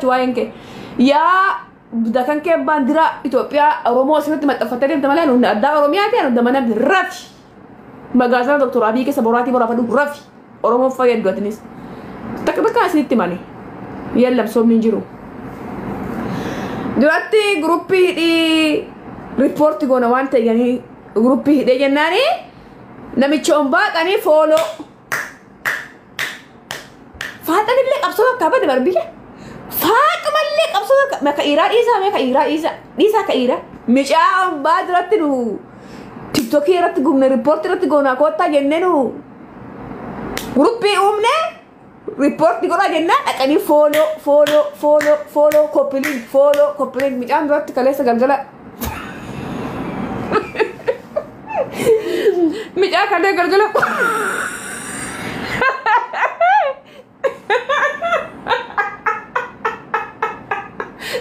Achi waa'een kee yaa dakan kee baandiraa Itoophiyaa Oromoo asirratti maxxanfattee deemte malee nuti addaa Oromiyaa ta'e nuti mana rafi. Magaazana Doktor Abiy keessa boraatii boraafadhu rafi. Oromoo fayyadu atinis. Takka takka asinitti mani. Yallam soomni hin jiru. Duratti guruppii hidhii riippoorti goona waan ta'eef guruppii hidhee jennaani namicha ombaaqanii fooloo. Faaxanillee qabsoo akka bade barbiyya. Faaxumallee qabsoo akka dhiiraa dhiisaa mee ka dhiiraa dhiisaa dhiisaa ka dhiiraa. Micaa ombaa duratti nu tiktokii irratti gubne riippoorti irratti goonaa koottaa jennee nu guruppii uumne riippoorti godhaa jennaan dhaqanii fooloo fooloo fooloo fooloo koppiliin fooloo koppiliin micaan duratti kaleessa galgala. Micaa kalee galgala.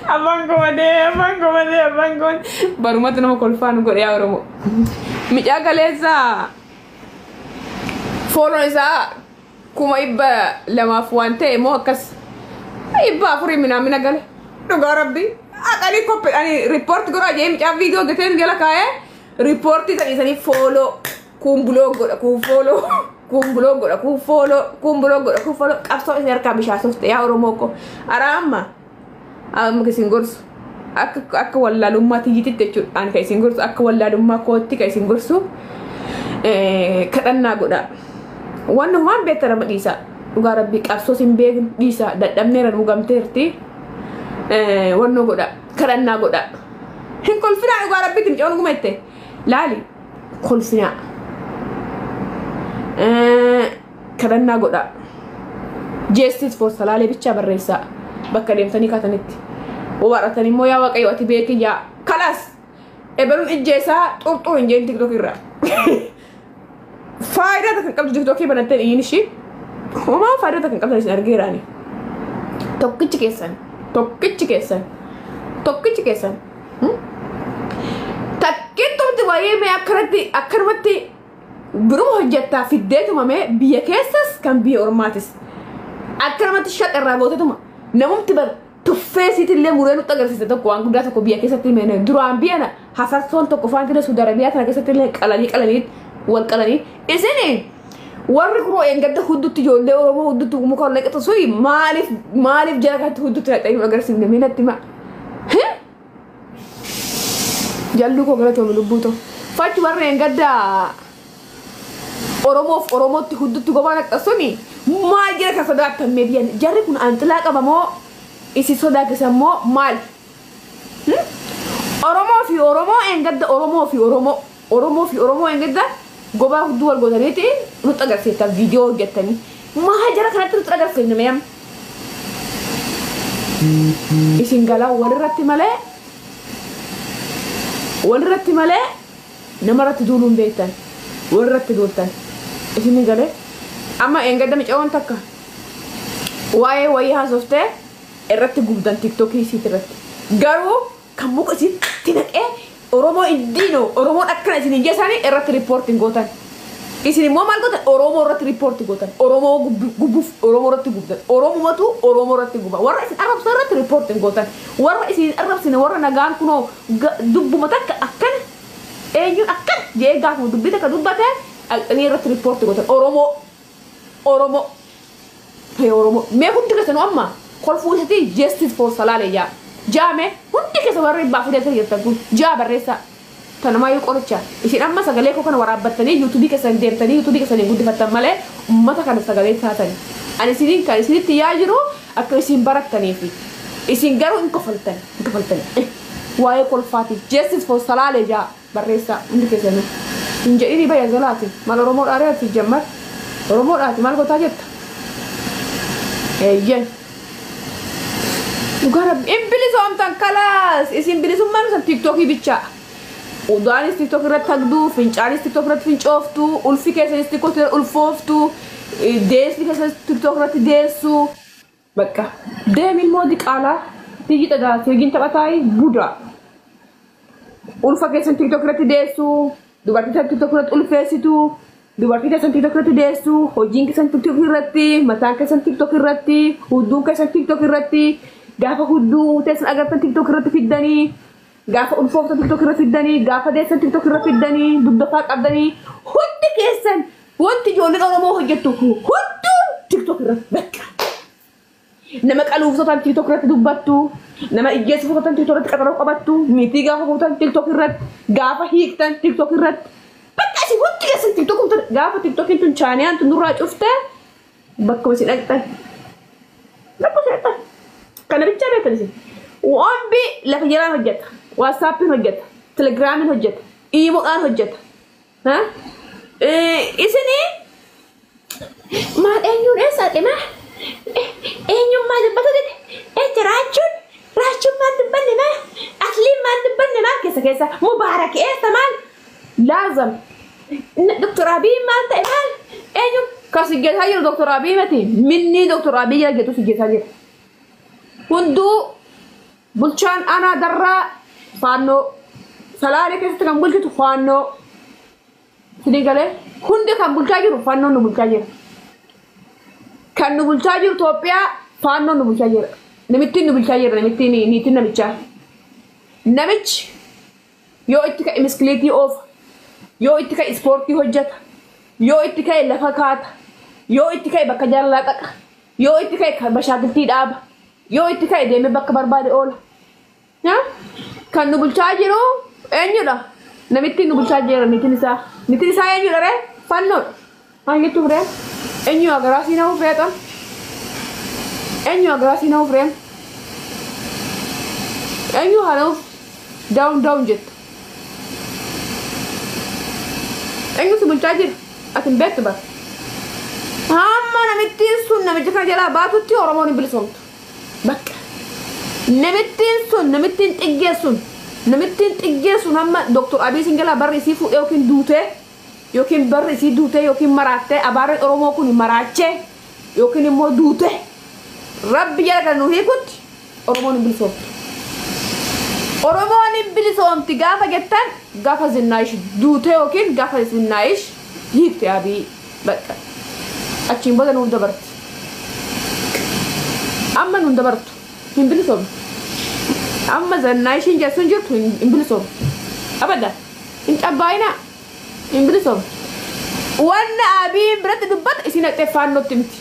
Afaan goonee afaan goonee afaan goonee barumatti nama kolfaan godhee yaa Oromoo. Micaa kaleessa fooloon isaa 200,000 waan ta'e moo akkas 400 minaamina gale dhugaa rabbi aqanii koppii ani riippoorti godhaa jee micaa viidiyoo gateen jala kaa'ee riippoortii sanii fooloo kun buloo godha kun fooloo kun buloo godha kun fooloo kun buloo godha kun fooloo qabsoo isin harkaa bishaasofte yaa Oromoo ko araa amma amma isin gorsu akka akka wallaalummaa tiyyititti jechuudha ani kan isin gorsu akka wallaalummaa kootti kan isin gorsu kadhannaa godhaa. Waan waan beektan nama dhiisaa dhugaa rabbii qabsoo sin beeknu dhiisaa dadhabneera nu gamteerti wannoo godhaa kadhannaa godhaa hin kolfinaa dhugaa rabbiitti mucaan dhuguma jette laali kolfinaa kadhannaa godhaa justice for Salaalee bichaa barreessaa bakka deemtanii kaatanitti waadhatanii immoo yaa Waaqayyo ati beeki yaa kalaas ebeluun ijjeesaa xurxuu hin jeen tiktok irraa. Faayidaa takka hin qabdu tiktokii banattee iyyiin ishii homaa faayidaa takka hin qabdan isin argeeraani. Tokkichi keessan tokkichi keessan tokkichi keessan takkittumti wayii mee akkanatti akkanumatti biruma hojjettaa fiddeetuma mee biyya keessas kan biyya ormaatis akkanumatti shaqa irraa gootetuma namumti bar tuffee siitillee muree nutti agarsiise tokko waan guddaa tokko biyya keessatti mee duraan biyya hafarsoon tokko faantilee Suudi Arabiyaa tana keessatti illee qalanii qalanii wal qalanii isin warri kunoo eeggadda huddutti ijoollee Oromoo huddutti muka ol naqatu suni maaliif maaliif jala kanatti huddutti naqxanii nu agarsiifne mee natti himaa. Jalluu koo galatoome lubbuu ta'u. Fachi warri eeggadda Oromoof Oromootti huddutti gobaa naqxa suni maal jala kan sodaattan mee biyya jarri kun anxilaa qaba moo isin sodaachisan moo maal? Oromoo fi Oromoo eeggadda Oromoo fi Oromoo Oromoo fi Oromoo eeggadda gobaa hudduu wal gootaniiti nutti agarsiiftan viidiyoo hojjettanii maal jara kanatti nutti agarsiifne mee amma isin galaa walirratti malee namarratti duuluu hin beektan walirratti duultan isin galee amma eeggadda micaa'oon takka waa'ee wayii haasoftee irratti gubdan tiktokii isiit irratti garuu kan muka isitti naqee Oromoo indiino Oromoon akkana isin hin jeesanii irratti riippoortiin gootan. Isin immoo maal gootan Oromoo irratti riippoortii gootan. Oromoo gubuuf Oromoo irratti gubdan. Oromumatu Oromoo irratti guba. Warra isin arrabsan irratti riippoortiin gootan. Warra isin arrabsine warra nagaan kunoo dubbuma takka akkana eenyuun akkana jee gaafuma dubbii takka dubbate dhaqxanii irratti riippoortii gootan. Oromoo Oromoo hee Oromoo mee hundi keessanuu amma kolfuu isatii justice for Salaalee jaa. Jaame hundi keessa warri baafii jirtan kun jaa barreessaa tanamaayyuu qoricha isin amma sagalee koo kana waraabbattanii yuutuubii keessan deemtanii yuutuubii keessanii guddifattan malee uummata kana sagalee taatani. Ani isiniin kan isinitti yaa jiru akka isin barattaniifi isin garuu hin kofaltan hin kofaltan waa'ee kolfaatiif justice for Salaalee jaa barreessaa hundi keessanuu hin jedhini baya jalaati maal Oromoo dhaaree jammar Oromoo dhaati maal gootaa jetta eeyyen. Dhugaa rabbi in bilisoomtan kalaas isin bilisummaan san tiktokii bichaa. Udaanis tiktok irratti hagduu, fincaanis tiktok irratti fincooftuu, ulfi keessanis tiktok irratti ulfooftuu, deessi keessanis tiktok irratti deessuu. Bakka deemi immoo diqaalaa tiyyi dhagaa fiigiin taphataayi budaa. Ulfa keessan tiktok irratti deessuu, dubartii keessan tiktok irratti ulfeessituu, dubartii keessan tiktok irratti deessuu, hojiin keessan tiktok irratti, mataan keessan tiktok irratti, hudduun keessan tiktok irratti. Gaafa hudduu teessan agartan TikTok irratti fiddanii, gaafa ulfooftan TikTok irratti fiddanii, gaafa deessan TikTok irratti fiddanii, dugdafaa qabdanii, hundi keessan wanti ijoolleen Oromoo hojjettu hunduu TikTok irratti bakka. Nama qaluuftotaan TikTok irratti dubbattu, nama ijjeessuuftotaan TikTok irratti qaxaroo qabattu, miitii gaafa fuutan TikTok irratti, gaafa hiiktan TikTok irratti. Bakka isin hundi keessan TikTok gaafa TikTokiin tun chaaniyaan tun nurraa cufte bakkuma isin dhaqxan. Bakkuma isin dhaqxan. Kana bichaa beektan isin. Wambi lafa jalaan hojjeta. WhatsAppiin hojjeta. Telegramiin hojjeta. Iimoodhaan hojjeta. Isinii maal eenyuun eessa dhimaa? Eenyuun maal dubbata dide? Echa raachuun raachuun maal dubbanne maa? Asliin maal dubbanne maa? Keessa keessa Mubaarak eessa maal? Laazam. Doktor Abiy maal ta'e maal? Eenyu kan si geessaa jiru Doktor Abiy miti. Minni Doktor Abiy jala jettu si geessaa jira. Hunduu bulchaan aanaa Darraa Faannoo. Salaalee keessatti kan bulchitu Faannoo. Isinii galee hundi kan bulchaa jiru Faannoon nu bulchaa jira. Kan nu bulchaa jiru Itoophiyaa Faannoon nu bulchaa jira. Namittiin nu bulchaa jira, namittiin niitiin namichaa. Namichi yoo itti ka'e miskiliitii oofa, yoo itti ka'e ispoortii hojjeta, yoo itti ka'e lafa kaata, yoo itti ka'e bakka jaalalaa dhaqa, yoo itti ka'e bashaakiltii dhaaba, yoo itti ka'e deemee bakka barbaade oola. Kan nu bulchaa jiru eenyudha? Namittiin nu bulchaa jira niitiin isaa. Niitiin isaa eenyudha ree? Fannoodha. Maal jettuuf ree? Eenyu agaraa siinaa ufreexa? Eenyu agaraa siinaa ufree? Eenyu haala daawun daawun jettu? Eenyu si bulchaa jira? Ati hin beektu bara. Hamma namittiin sun namicha kana jalaa baatutti Oromoon hin bilisoomtu. Bakka. Namittiin sun, namittiin xiggee sun, namittiin xiggee sun hamma Doktor Abiy sin jalaa barri isii fuudhee yookiin duutee yookiin barri isii duutee yookiin maraattee abaarri Oromoo kun maraachee yookiin immoo duutee Rabbi jala kan nu hiikutti Oromoon hin bilisoomtu. Oromoon hin bilisoomti gaafa jettan gaafa Zinnaayish duutee yookiin gaafa Zinnaayish hiikte Abiy bakka. Achiin booda nuuf dabarti. Amma nuun dabartu hin bilisoomtu. Amma Zinnaayishiin jechuun jirtu hin bilisoomtu. Abada hin cabbaayinaa hin bilisoomtu. Wanna Abiyin biratti dubbata isin haqxee Faannootti miti.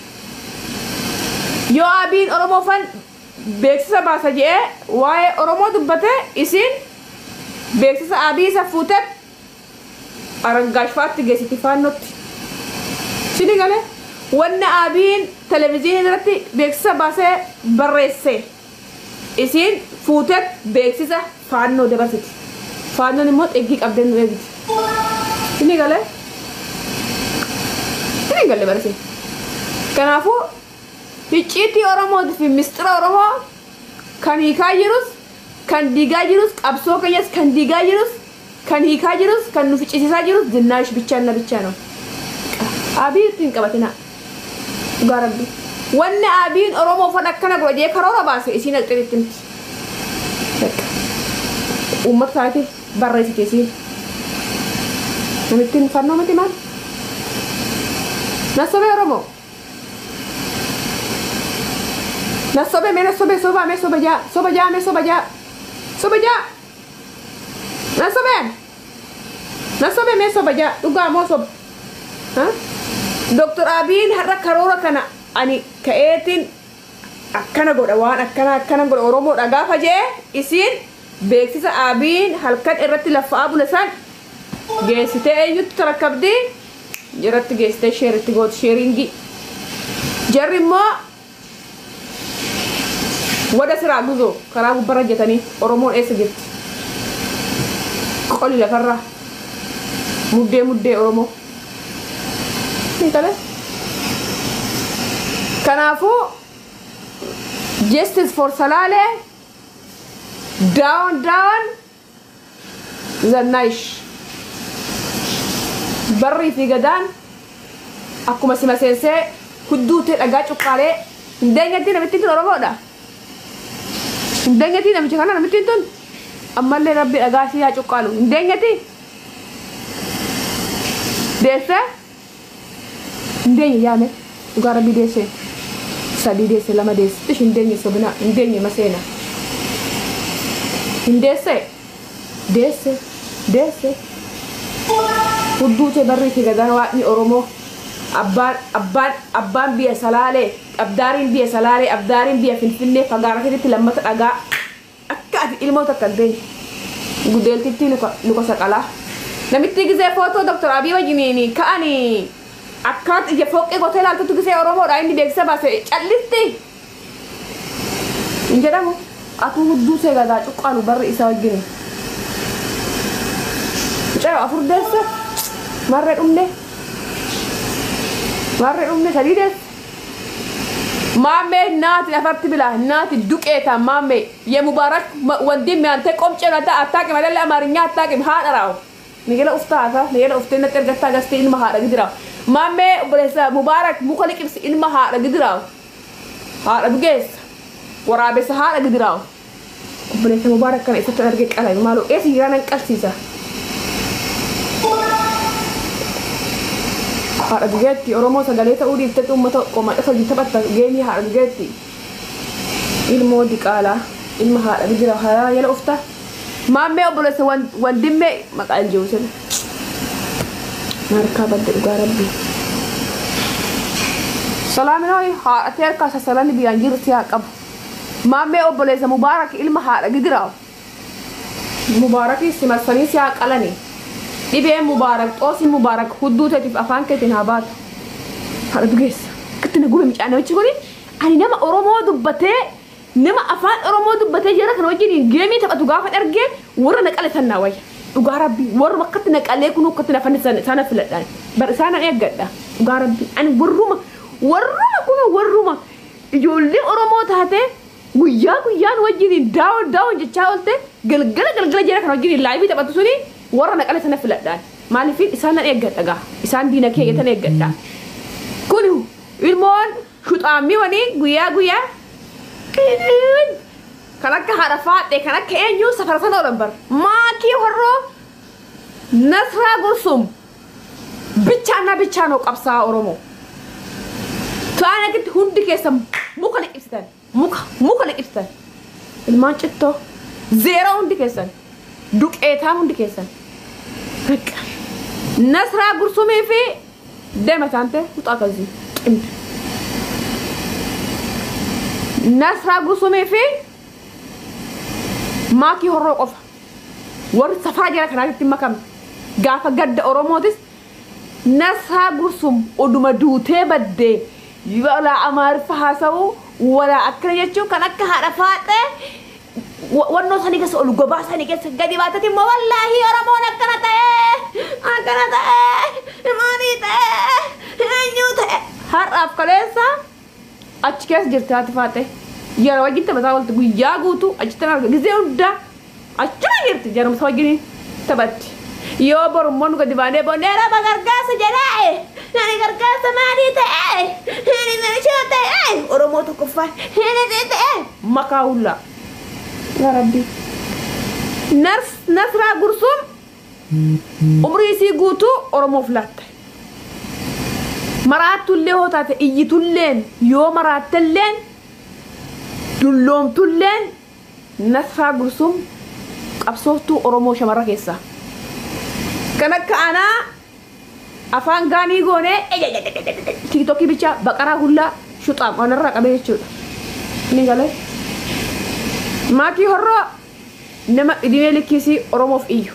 Yoo Abiyin Oromoo fan beeksisa baasa jedhee waa'ee Oromoo dubbate isin beeksisa Abiy isa fuutee Arangaash fa'aatti geessiti Faannootti. Isinii galee wanna Abiyin televizyiinii irratti beeksisa baasee barreesse isin fuutee beeksisa Faannoo dabarsiti. Faannoon immoo xiggii qabdee nu eegdi. Isinii galee? Isinii galee barsiisa. Kanaafuu icciitii Oromootii fi mistira Oromoo kan hiikaa jirus, kan diigaa jirus, qabsoo keenyas kan diigaa jirus, kan hiikaa jirus, kan nu ficcisiisaa jirus Zinnaayish bichaan na bichaa no. Abiy itti hin qabatinaa. Dhugaa Rabbi. Wanni Abiyin Oromoo fan akkana godha jedhee karoora baase isiin haqxee itti himti. Uummata isaatiif barreessite isiin. Namittiin Fannoo miti maal? Nassobee Oromoo. Nassobee mee nassobee sobaa mee soba jaa soba jaa mee soba jaa soba jaa. Nassobeen. Nassobee mee soba jaa dhugaa moo soba? Doktor Abiyin har'a karoora kana ani ka'eetiin akkana godha waan akkana akkana godha Oromoodha gaafa jee isiin beeksisa Abiyin halkan irratti laffa'aa bule san geessitee eenyutti tarakkabdi jiratti geessitee sheeritti gooti sheeringii. Jarri immoo wada siraa guzoo karaa gubbarra jetanii Oromoon eessa jirti? Qoli lafarraa muddee muddee Oromoo. Kanaafuu justice for Salaalee, down down Zannaayish. Barrii fi gadaan akkuma sima seensee hudduutee dhagaa cuqqaalee hin deenyattii namittiin tun Oromoodha. Hin deenyattii namicha kana namittiin tun ammallee Rabbi dhagaa isii haa cuqqaalu hin deenyattii. Deessee hin deenye yaame dhugaa Rabbii deessee. Sadii deesse lama deesse ish hin deenye sobina hin deenye maseena. Hin deesse deesse deesse. Hudduu barri kee gadaan waaqni Oromoo abbaan biyya Salaalee abdaariin biyya Salaalee abdaariin biyya Finfinnee fagaara keetti lammata dhagaa akka ati ilmoo takka hin teenye gudeeltitti luka saqalaa. Namitti gisee footoo Dr. Abiy wajjiniin ka'anii akkanatti ija fooqqee gootee ilaaltutti gisee Oromoodha inni beeksisa baase callisti. Hin jedhamu atuu hudduu see gadaa cuqqaalu barri isa wajjini. Mucaa afur deesse marree dhumne sadii deesse. Maammee naati afarti bila naati duqeeta maammee የሙባረክ ወንድሜ አንተ ቆምጬ ነው አታውቅም አይደለ አማርኛ አታውቅም haadha nigela uftaata nigela uftee natti ergattaa gastee ilma haadha gidiraa maammee obboleessa Mubaarak muka liqimsi ilma haadha gidiraa haadha dugeessa waraabessa haadha gidiraa obboleessa Mubaarak kana isatti argee qalame maaloo eessa jiraa nan qalsiisa haadha dugeetti Oromoo sagalee ta'uu dhiiftetti uummata qomaa isa hojii taphatta geemii haadha dugeetti ilmoo diqaalaa ilma haadha gidiraa haadha jala uftaa Maammee obboleessa wandimmee maqaan jiru sana. Harkaa badde dhugaa rabbi. Salaaminoo haadhatee harkaa sassalanni biyyaan jiru si haa qabu. Maammee obboleessa Mubaarak ilma haadha gidiraa. Mubaarakii si marsanii si haa qalani. Dhibeen Mubaarak xoosiin Mubaarak hudduu teetiif afaan keetiin haa baatu. Haadha dugeessa. Akkatti na gube mucaan namichi kuni ani nama Oromoo dubbatee nama afaan Oromoo dubbatee jara kana wajjin geemii taphatu gaafa argee warra na qale sannaa wayya. Dhugaa rabbi warra akkatti na qalee kun akkatti na fannisan sana filadhaan. Bar isaan eeggadha. Dhugaa rabbi ani warruma kun warruma ijoollee Oromoo taate guyyaa guyyaan wajjin daawon daawon jechaa oolte galgala galgala jara kana wajjin laayivii taphatu suni warra na qale sana filadhaan. Maaliif isaan nan eeggadha gaa isaan diina kee tan eeggadha. Kun ilmoon shuxaammii wanii guyyaa guyyaa kan akka haadha faaxee kan akka eenyu safara sana oolan bar maakii horroo Nasraa Gursum bichaana bichaa ነው qabsaa Oromoo Tu'aan akkatti hundi keessa muka liqibsitan muka liqibsitan ilmaan cittoo zeeroo hundi keessan duqeetaa hundi keessan Nasraa Gursumii fi deema taante huxaa kazii qimte Nasraa Gursumii fi maakii horroo qofa warri safara jara kanaatti makame gaafa gadda Oromootis Nasraa Gursum oduma duutee baddee walaa Amaariffa haasa'u walaa akkana jechuun kan akka haadha faaxee wannoo sanii keessa ol gobaa sanii keessa gadi baatati immoo wallaahi Oromoon akkana ta'ee maalii ta'ee eenyu ta'e har'aaf kaleessa achi keessa jirti haati faaxee yeroo wajjin taphataa oolte guyyaa guutuu achitti arga gizee hundaa achuma jirti jarumsa wajjin taphatti yoo borummoo nu gadi baanee boonnee raba gargaarsa jedhee nani gargaarsa maalii ta'e nani meeshaa ta'e Oromoo tokkoffaa nani ta'e makaa hullaa yaa rabbi Nasraa Gursum umrii isii guutuu Oromoof laatte maraatullee hoo taate iyyitulleen yoo maraattelleen dulloomtulleen Nasraa Gursum qabsooftuu Oromoo shamarra keessaa kan akka anaa afaan gaanii goonee tiktokii bicha baqaraa hullaa shuxaam onarraa qabee jechuudha. Ni galee maakii horroo nama idimee likkiisii Oromoof iyyu.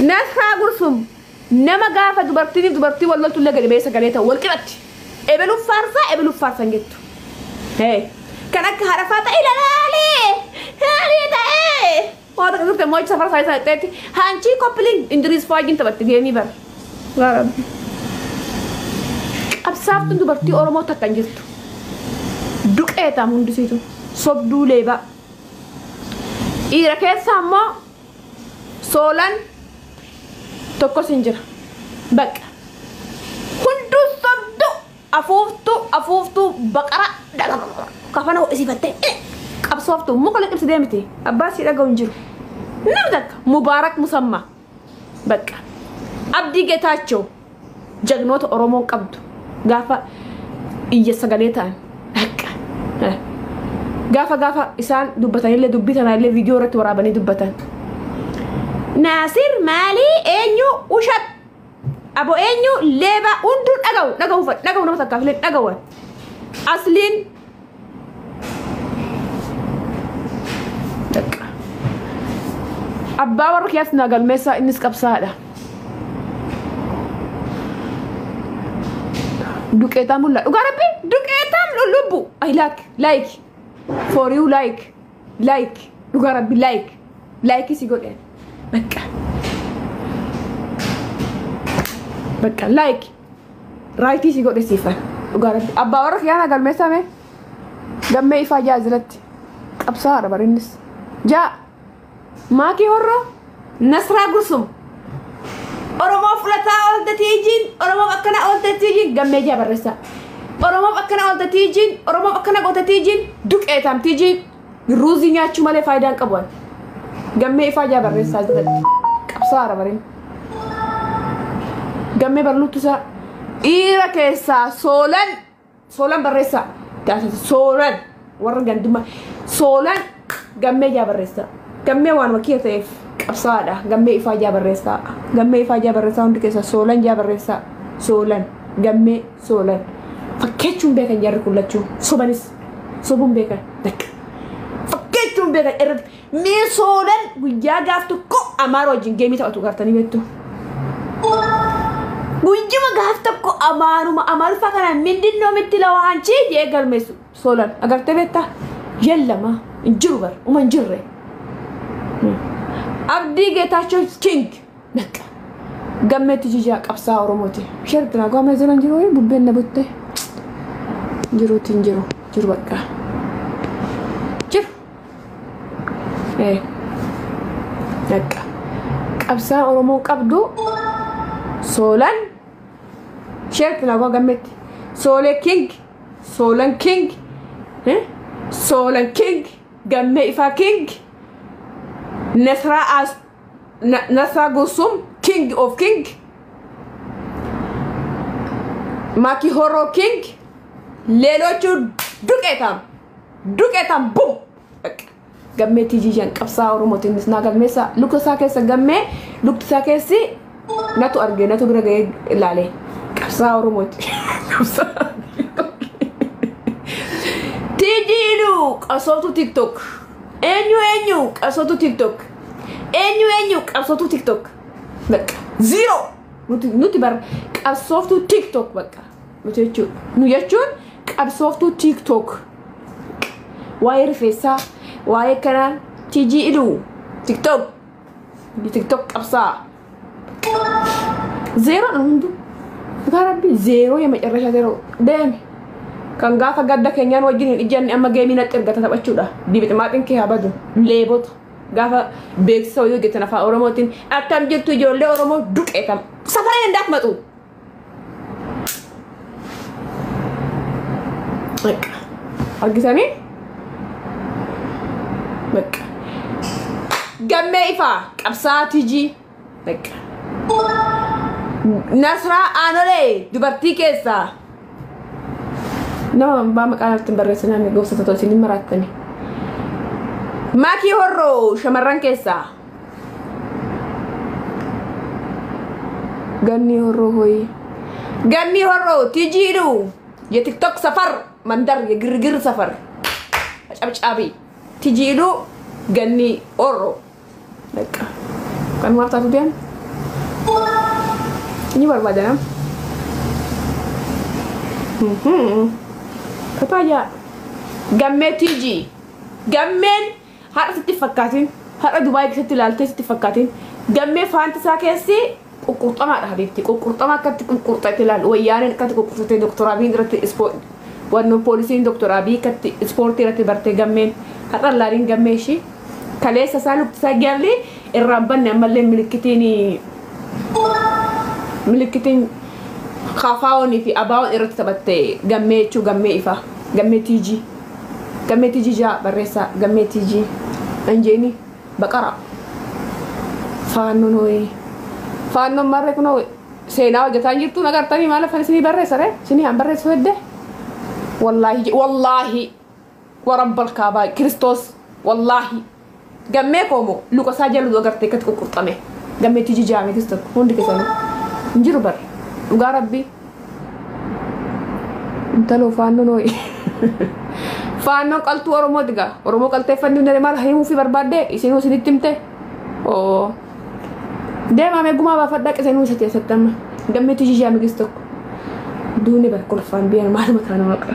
Nasraa Gursum nama gaafa dubartiiniif dubartii wal loltullee gadi ba'ee sagalee ta'u wal qixatti ebeluuf faarsaa ebeluuf faarsan jettu. Kan akka haadha faaxa ilaalaalee haalii ta'ee waa takka turte moo'icha safara isaa ta'etti haanchii koppiliin Indiriis Faajin taphatti geemii bara. Yaa Rabbi. Qabsaaftuun dubartii Oromoo takka hin jirtu. Duqeetaam hundisiitu sobduu leebaa. Dhiira keessa ammoo soolan tokkos hin jira. Baqa. Hunduu sobduu afuuftuu afuuftuu baqara kafana ho'isiifattee qabsooftuu muka liqimsi deemti abbaa sii dhaga'u hin jiru. Namni takka Mubaarak Musammaa baqa. Abdii Geetaachoo jagnoota Oromoon qabdu gaafa Iyya sagalee ta'an. Akka. Gaafa gaafa isaan dubbatanillee dubbii tanaallee viidiyoo irratti waraabanii dubbatan. Naasir maalii eenyu ushat abo eenyu leeba hunduu dhaga'u dhaga'u dhaga'u nama takkaaf illee dhaga'u. Asliin abbaa warra kiyyaas naa galmeessaa innis qabsaadha. Duqeetaa mul'ata. Dhugaa rabbi duqeetaan lubbu. I like like for you like like dhugaa rabbi like like si godheen. Bakka bakka like raayitii si godhe siifan dhugaa rabbi abbaa warra kiyyaa naa galmeessaa mee gammee ifaa jaa asirratti qabsaadha barinnis jaa maakii horroo Nasraa Gursum Oromoof fudhataa oolte tiijiin Oromoof akkana oolte tiijiin gammee jaa barreessaa Oromoof akkana oolte tiijiin Oromoof akkana goote tiijiin duqeetam tiijiin ruuzii nyaachuu malee faayidaa hin qabu. Gammee ifaa jaa barreessaa asirratti qabsaadha barin gammee barluutu isaa dhiira keessaa soolan soolan barreessaa soolan warra gandummaa soolan gammee jaa barreessaa gammee waan wakiila ta'eef qabsaadha gammee ifaa jaa barreessaa gammee ifaa jaa barreessaa hundi keessaa soolan jaa barreessaa soolan gammee soolan fakkeechuun beekan jarri kun lachuu sobanis sobuun beekan dakka fakkeechuun beekan irratti mee soolan guyyaa gaaf tokko amaara wajjin geemii taphatu gartanii beektu. Guyyuma gaaf tokko amaaruma amaarufaa kana mindinoo mitti lawaanchi jee galmeessu soolan agartee beektaa yellama hin jiru bar uma hin jirre. Abdii Geetaachoo King bakka gammeetti jijaa qabsaa Oromooti. Shertina gammee jiran jiru bubbeen na butte jiruuti hin jiru jiru bakka jiru. Bakka qabsaa Oromoo qabdu soolan shertina gammeetti soolee King soolan King soolan King gammee ifaa King. Nasra Gursum, King of King. Maki Horo King. Leelochu duqeetam. Duqeetam bum. Gammee tiijijan qabsaa Oromootiinis naa galmeessa. Lukta isaa keessa gammee lukti isaa keessi natu arge natu bira ga'ee ilaale. Qabsaa Oromooti. Qabsaa. Tiijiilu qabsootu TikTok. Eenyu eenyu qabsootu TikTok. Eenyu eenyu qabsootu TikTok. Bakka zero nuti bar qabsooftuu TikTok bakka nuti jechuun nu jechuun qabsooftuu TikTok. Waa'ee rifeensaa waa'ee kanaa TG iluu TikTok TikTok qabsaa zeero dha hunduu dhugaa rabbi zeeroo የመጨረሻ zeeroo deemi. Kan gaafa gadda keenyaan wajjin hin ijjanne amma geemii natti ergata taphachuudha. Dibiximaaxiin kee haa badu. Leebota. Gaafa beeksisa wayii hojjetan afaan Oromootiin akkam jirtu ijoollee Oromoo duqeetam. Safareen hin daakmatu. Bakka. Argisanii? Bakka. Gammee ifaa qabsaa TG. Bakka. Nasraa Aanolee dubartii keessaa. Nama abbaa maqaa natti hin barreessinaan gooftaa ta'u isin hin maraattani. Maakii Horroo shamarran keessaa. Ganni Horroo hoyi. Ganni Horroo tijiidhu የቲክቶክ ሰፈር መንደር የግርግር ሰፈር አጨብጫቢ ቲጂዱ ገኒ ኦሮ በቃ kan wartaatu deem ni barbaadana. Papaya gammee TG gammeen har'a sitti fakkaatin har'a Dubaay keessatti ilaaltee sitti fakkaatin gammee faanti isaa keessi ququrxamaadha habiibti ququrxama akkatti ququrxate ilaalu wayyaaneen akkatti ququrxate Dr. Abiy irratti wanno poolisiin Dr. Abiy akkatti ispoortii irratti bartee gammeen har'a laaliin gammee ishii kaleessa isaa lukti isaa gaalli irraan banne ammallee milikitiin kafaawonii fi abaawon irratti taphatte gammee jechuu gammee ifaa gammee TG gammee TG jaa barreessaa gammee TG anjeeni baqara faannoon hoyi faannoon marre kunoo seenaa hojjetaa jirtu nagartanii maal afaan isinii barreessa ree isinii han barreessu hedde Wallaahi wallaahi warabbal kaabaa Kiristoos wallaahi gammee koomo luka isaa jala agartee akkatti ququrxame gammeetti jijaame kis tokko hundi keessanuu hin jiru bar dhugaa rabbii intaloo faannoon hoo'i faannoon qaltuu Oromooti gaa Oromoo qalteeffanni hundee maal himuu fi barbaadde isinuu isinitti himte oo deemame gumaa baafadhaa qisanuu isa keessatti amma gammeetti jijaame kis tokko duuni bar kolfaan biyya maaluma taana waaqa.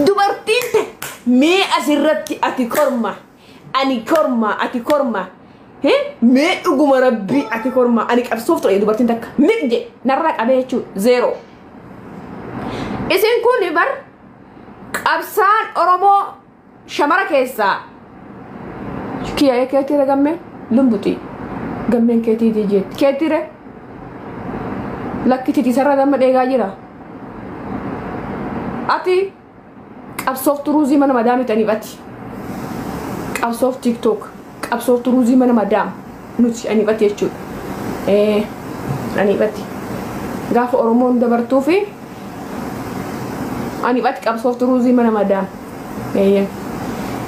Dubartiin takka mee asirratti ati korma ani korma ati korma mee dhuguma rabbii ati korma ani qabsoof ture dubartiin takka miq je narraa qabee jechuudha zeeroo. Isin kun bar qabsaan Oromoo shamara keessaa kiyya keetiire gammee lumbuxii gammeen keetiitii jeetti keetiire lakkitiiti sarara damma dheegaa jira. Ati qabsooftu ruuzii mana madaamii aniifati. Qabsoof TikTok qabsooftu ruuzii mana madaam nuti aniifati jechuudha. Aniifati gaafa Oromoon dabartuu fi aniifati qabsooftu ruuzii mana madaam.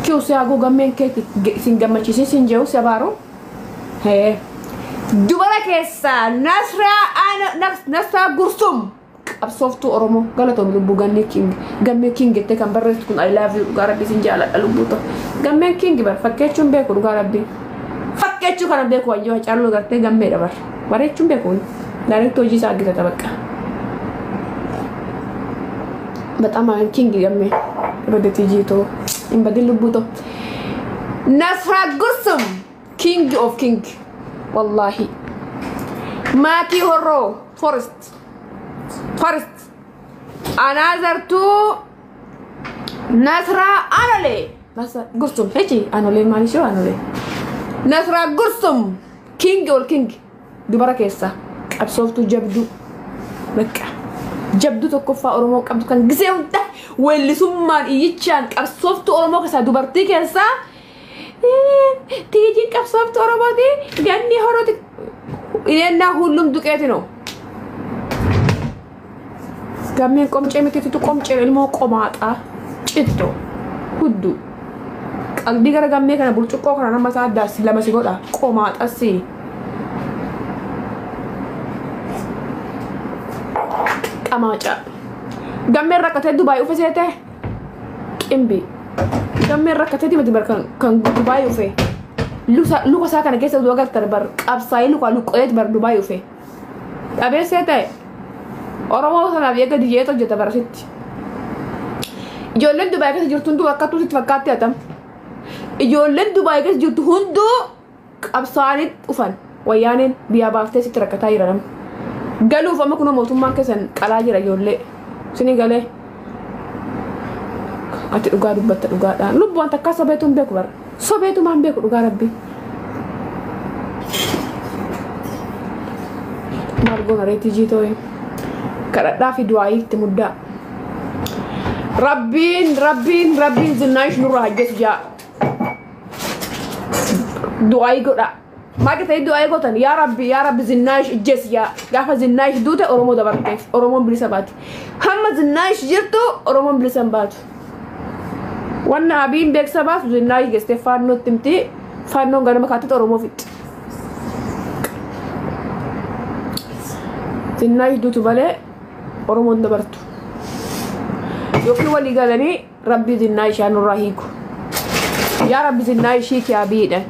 Kiyu si haguu gammeen keeti sin gammachiisin sin jehu si abaaru. Dubara keessaa Nasraa Gursum qabsooftuu Oromoo galatoom lubbuu gammee king gammee king jettee kan barreessitu kun I love you dhugaa rabbii sin jaaladha lubbuu ta'u gammeen king bar fakkeechuun beeku dhugaa rabbii fakkeechuu kana beeku wayyoo Hacaaluu gartee gammeedha bar bareechuun beeku daaretti hojii isaa argitata bakka በጣም king gammee badeetii jiitoo hin badin lubbuu ta'u Nasraa Gursum king of king wallahi Maakii Horroo forest First, another two, Nasra Anole. Nasra Gursum, hechi Anole maalisho Anole. Nasra Gursum, king or king. Dubara keessa qabsooftuu jabduu bakka jabduu tokkoffaa Oromoo qabdu kan gisee hunda weellisummaan iyyichaan qabsooftuu Oromoo keessaa dubartii keessaa tiijiin qabsooftuu Oromooti ganni horooti ineennaa hullum duqeeti no. Gammeen qomcee mitiitu qomcee ilmoo qomaaxaa cittoo hudduu qalbii gara gammee kana burcuqqoo kana nama isaa addaas lama si godha qomaaxassi. Qamaaca. Gammeen rakkatee Dubaay ufe seete qimbi. Gammeen rakkatee dimati bar kan Dubaay ufe. Luka isaa kana keessa utuu agartan bar qabsaa'ee luka luqqoyeet bar Dubaay ufe. Dhabee seete. Oromoo sanaaf eega diyyeet hojjeta barasitti. Ijoolleen Dubaay keessa jirtu hunduu akka tuusitti fakkaatti hatam. Ijoolleen Dubaay keessa jirtu hunduu qabsaa'anii dhufan. Wayyaaneen biyyaa baaftee sitti rakkataa jira namni. Galuuf amma kunoo mootummaan keessan qalaa jira ijoollee. Isinii galee. Ati dhugaa dubbatta dhugaadhaan. Lubbuun takkaa sobeetu hin beeku bara. Sobeetumaan hin beeku dhugaa rabbii. Maal goona reetii jiitoo. Kadhadhaa fi du'aayii itti muddaa. Rabbiin rabbiin rabbiin zinnaash nurraa hajjetu jaa. Du'aayii godhaa. Maal ta'e du'aayii gootan yaa rabbi yaa rabbi zinnaash ijjees yaa gaafa zinnaash duute Oromoo dabarteef Oromoon bilisa baati. Hamma zinnaash jirtu Oromoon bilisa hin baatu. Wanna Abiyin beeksisa baasu zinnaash geessitee faannootti himti faannoon ganama kaattetti Oromoo fixxi. Zinnaash duutu malee Oromoon dabartu. Yookiin walii galanii rabbi zinnaa ishaa nurraa hiiku. Yaa rabbi zinnaa ishii kee Abiyiidhaan.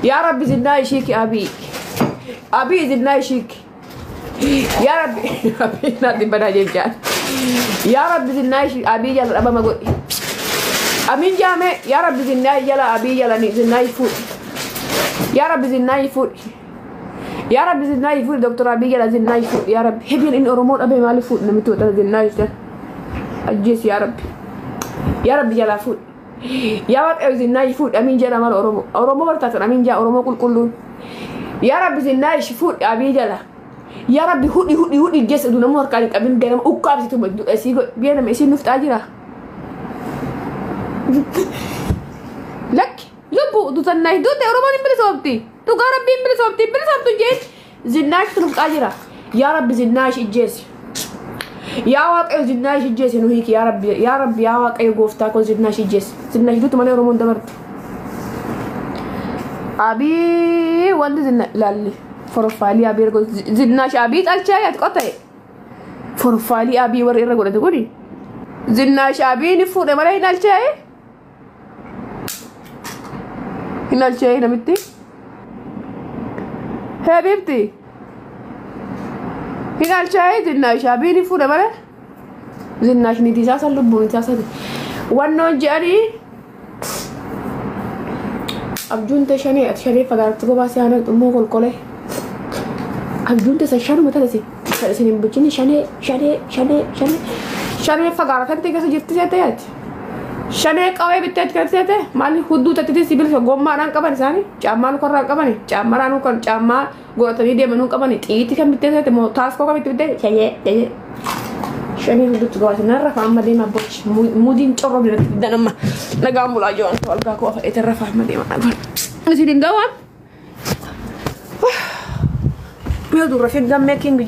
Yaa rabbi zinnaa ishii kee Abiyi. Abiyi zinnaa ishii kee. Yaa rabbi Abiyi naatti badaa jechaan. Yaa rabbi zinnaa ishii Abiyi jala dhabama godhi. Amiin jaame yaa rabbi zinnaa jala Abiyi jala zinnaa fuudhi. Yaa rabbi zinnaa fuudhi. Yaa rabbi zinnaa fuudhi Doktor Abiyi jala zinnaa fuudhi yaa rabbi. Hebiin inni Oromoo dhabee maaliif fuudhi namitti waxana zinnaa ishee. Ajjeesi yaa rabbi. Yaa rabbi jalaa fuudhi. Yaa waaqayyo zinnaa fuudhi amiin jedha mala Oromoo. Oromoo bartaatan amiin jaa Oromoo qulqulluun. Yaa rabbi zinnaa ishii fuudhi Abiyi jala. Yaa rabbi hudhi hudhi hudhi jeessa utuu namni harkaan hin qabin ganama ukkaabsitu isii godhi biyya nama isiin nufxaa jira. Lakki lubbu dutannaa duute Oromoon hin bilisoomti. Dhugaa rabbi hin bilisoomti hin bilisoomtu jeen zinnaa ishiitu nufxaa jira. Yaa rabbi zinnaa ishii ijjeesi. Yaa Waaqayyo zinnaa ishii jeesse nu hiiki yaa Rabbi yaa Rabbi yaa Waaqayyo gooftaa koo zinnaa ishii jeesse. Zinnaa ishii duutu malee Oromoon dabartu. Abii wanti zinna ilaalli forofaalii abii erga zinnaa ishii abii xalchee yaati qotta'e. Forofaalii abii warri irra godhate kuni zinnaa ishii abii ni fuudhe malee hin alchee. Hin alchee namitti. Heebibti. Hin alchee zinnaa ishii abii ni fuudhe malee. Zinnaa ishii niitii isaa san lubbuun isaa sadi. Wannoon jedhanii abjuun ta'e shanee ati shanee fagaatti gobaasee aanan xummoo kolkolee. Abjuun ta'e shanuma tana si isin hin bulchini shanee shanee shanee shanee shanee fagaara kan ta'e keessa jirti seete yaati. Shanee qawwee bittee achi kan seete maali hudduu tattiti sibiila gommaadhaan qaban isaanii caammaa lukarraa qaban caammaadhaan kan caammaa godhatanii deemanuu qaban xiitii kan bittee seete moo taaskoo kan bittee shanee shanee. Shanee hudduutti gobaasee nan rafa amma deema bochi mudiin corroo dinatti fiddan amma nagaan bulaa jiran algaa koo afa'eetiin rafa amma deema. Isin hin gawaan. Mi'a durra fi gammee king.